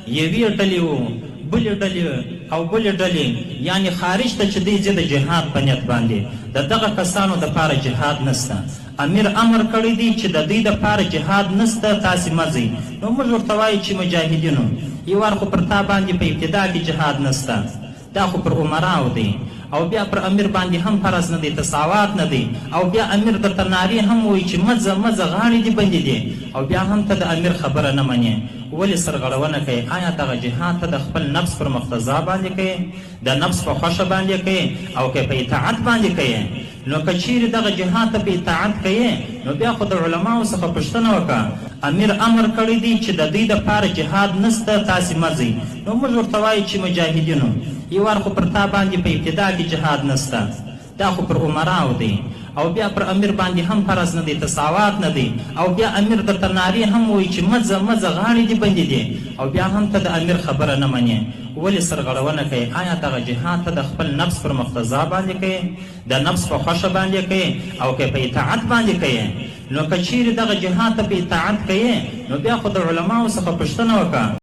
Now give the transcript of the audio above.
یوې ډلې و بلې ډلې او بلې ډلې، یعنې خارج ته چې دی ځي د جهاد په نیت باندې، د دغه کسانو دپاره جهاد نشته. امیر امر کړی دی چې د دوی دپاره جهاد نشته، تاسې مه ځئ. نو موږ ورته وایو چې مجاهدینو! یو وار خو پر تا باندې په ابتدا کې جهاد نشته، دا خو پر امراو دی، او بیا پر امیر باندې هم فرض نه دی، تساوات نه دی، او بیا امیر درته نارې هم وایي چې مه ځه، مه ځه، غاړې دې بندې دي، او بیا هم ته د امیر خبره نه منې، ولې سرغړونه کوې؟ آیا دغه جهاد ته د خپل نفس پر مقتضا باندې کوې، د نفس په خوښه باندې کوې او که په اطاعت باندې کوې؟ نو که چیرې دغه جهاد ته په اطاعت کوې نو بیا خو د علماوو څخه پوښتنه وکړه، امیر امر کړی دی چې د دوی دپاره جهاد نشته تاسې مه ځئ، نو موږ ورته وایو چې مجاهدینو! یو وار خو پر تا باندې په ابتدا کې جهاد نشته، دا خو پر امراو دی، او بیا پر امیر باندې هم فرض نه دی، تساوات نه دی، او بیا امیر درته نارې هم وایي چې مه ځه، مه ځه، غاړې دې بندې دي، او بیا هم ته د امیر خبره نه منې، ولې سرغړونه کوې؟ آیا دغه جهاد ته د خپل نفس پر مقتضا باندې کوې؟ د نفس په خوښه باندې کوې او که په اطاعت باندې کوې؟ نو که چیرې دغه جهاد ته په اطاعت کوې نو بیا خو د علماوو څخه پوښتنه وکړه.